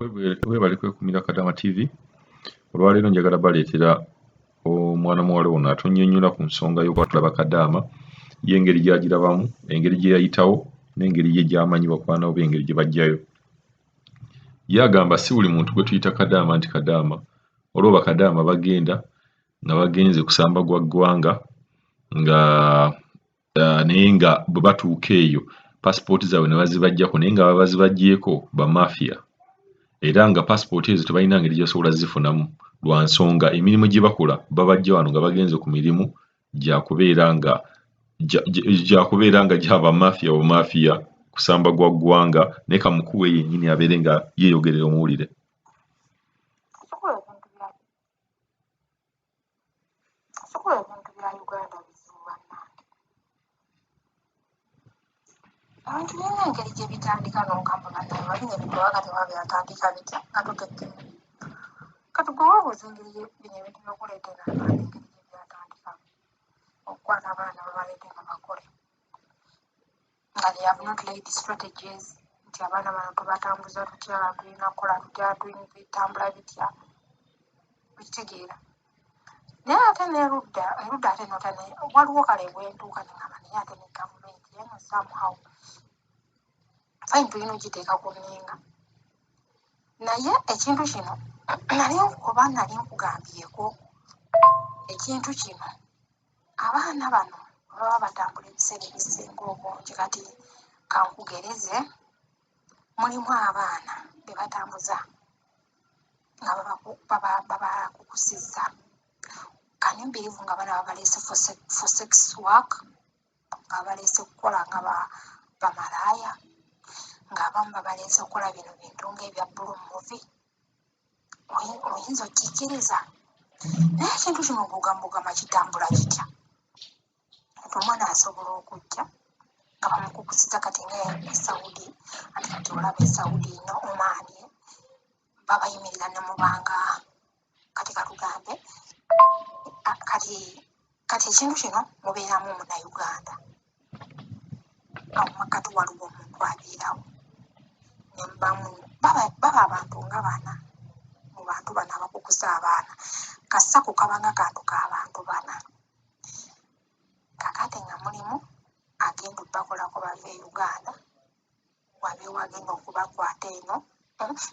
Webale kwekumira Kadama TV. Olwaleero njagala baleetera omwana muwala ono atunnyonnyola ku nsonga y'okwatula bakadaama, ye engeri gy'agirabamu, engeri gye yayitawo n'engeri ye gy'amanyi bakwana oba engeri gye baggyayo. Ye agamba si buli muntu gwe tuyita kadaama nti kadaama, waliwo bakadaama bagenda nga bagenze kusamba gwa ggwanga nga naye nga bwe batuuka eyo paasipooti zaabwe ne bazibaggyako, naye nga baba bazibaggyeeko bamafia, era nga paasipooti ezo tebalina ngeri gye basobola zifunamu lwa nsonga emirimu gye bakola babaggya wano nga bagenze ku mirimu gya kubeera nga gya bamafia bumafia kusamba gwa ggwanga. Naye kamukuwe yennyini abeere nga yeeyogerera omuwulire. Sokola ebintu bya Uganda bizibu bannange. Ebintu birina engeri gye bitandika n'ogamba, bannange, bino ebintu oba kati oba byatandika bitya nga totegeera. Kati gwe weebuuza engeri bino ebintu by'okuleetera abaana, engeri gye byatandika, okukwata abaana babaleete nga bakole nga they have not laid strategies nti abaana bano tubatambuza tutya, tulina kukola tutya, bitambula bitya, okitegeera? Naye ate nerudda erudda ate nota waliwo kale bwentuuka neŋŋamba, naye ate ne gavumenti yeno somehow fine, tulina ogiteeka ku nninga. Naye ekintu kino nali oba nali nkugambyeko ekintu kino, abaana bano baba batambula ebiseera ebisinga obungi. Kati kankugereze, mulimu abaana be batambuza nga babakukusizza. Can you believe nga abaana babaleese for sex work, nga babaleese kukola nga bamalaaya, ng'abamu babaleese kukola bino bintu ng'ebya blue movie? Oyinza okikkiriza? Naye ekintu kino ogugamba kitambula kitya nti omwana asobola okujja nga bamukukusiza? Kati nga e Saudi, anti kati olaba e Saudi ne Oman babayimirira ne mubanga. Kati katugambe kati ekintu kino mubeeramu Omunnayuganda awo makati, waliwo omuntu abeerawo nemubamu baba abantu nga bana mu bantu bano abakukusa abaana. Kasako kabanga kantu k'abantu bana. Kakati nga mulimu agenda obbakolako bava e Uganda, wabeewo agenda okubakwata eno.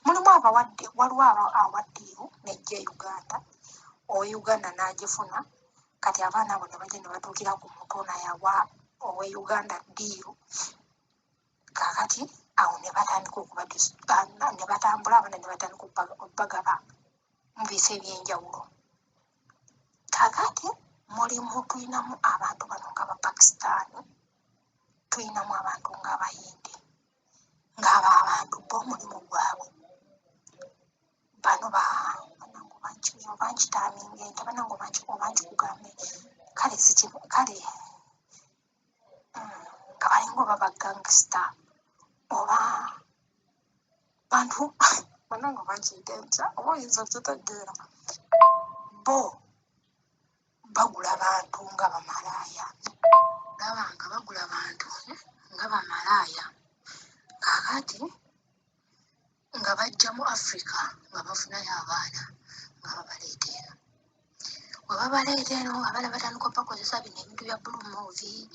Mulimu abawadde, waliwo awa deal nejja e Uganda, owe Uganda n'agifuna. Kati abaana abo ne bajja ne batuukira ku muntu ono ayawa owe Uganda deal. Kaakati awo ne batandika okuba ne batambula abaana ne batandika obbagaba mu bifo ebyenjawulo. Kaakati mulimu, tulinamu abantu bano nga Abapakisitaani, tulinamu abantu nga Abayindi, ng'abo abantu bo omulimu gwabwe bano banange oba nkitaaminga ntya, banange, oba nkikugambe, kale siki kale nga balinga oba ba gangster oba bantu, banange, oba nkiyite ntya, oba oyinza okitegeera? Bo bagula bantu nga bamalaaya, laba nga bagula bantu nga bamalaaya. Kaakati nga bajja mu Africa nga bafunayo abaana nga babaleeta eno. Bwe babaleeta eno, abaana batandika okubakozesa bino ebintu bya blue movie,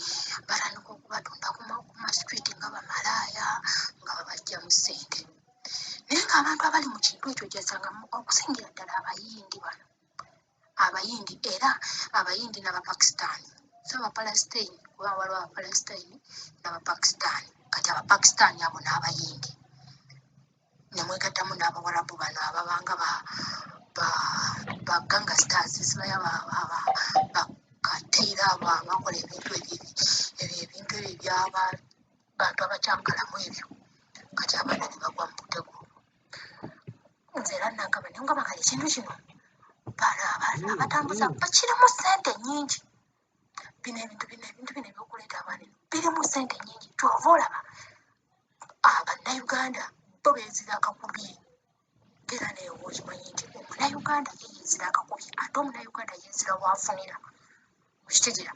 batandika okubatunda ku ma street nga bamalaaya, nga babaggyamu ssente. Naye ng'abantu abali mu kintu ekyo ojasanga okusingira ddala Abayindi bano, Abayindi, era Abayindi n'Abapakisitaani, so Abapalestine, kuba waliwo Abapalestine n'Abapakisitaani. Kati Abapakisitaani abo n'Abayindi nemwegattamu n'Abawarabu bano ababanga ba gangsters, simanya bakateera abo abakola ebintu ebyo, ebintu ebyo ebyabantu abakyankalamu ebyo. Kati abaana ne bagwa mu mutego. Nze era nagamba nengamba, kale ekintu kino bano abatambuza bakirimu ssente nnyingi. Bino ebintu, bino ebintu bino ebyokuleeta abaana eno birimu ssente nnyingi. Kyova olaba Abannayuganda bo beezira akakubye. Era naye okimanyi nti Omunnayuganda ye yeezira akakubye, ate Omunnayuganda yeezira waafunira, okitegeera?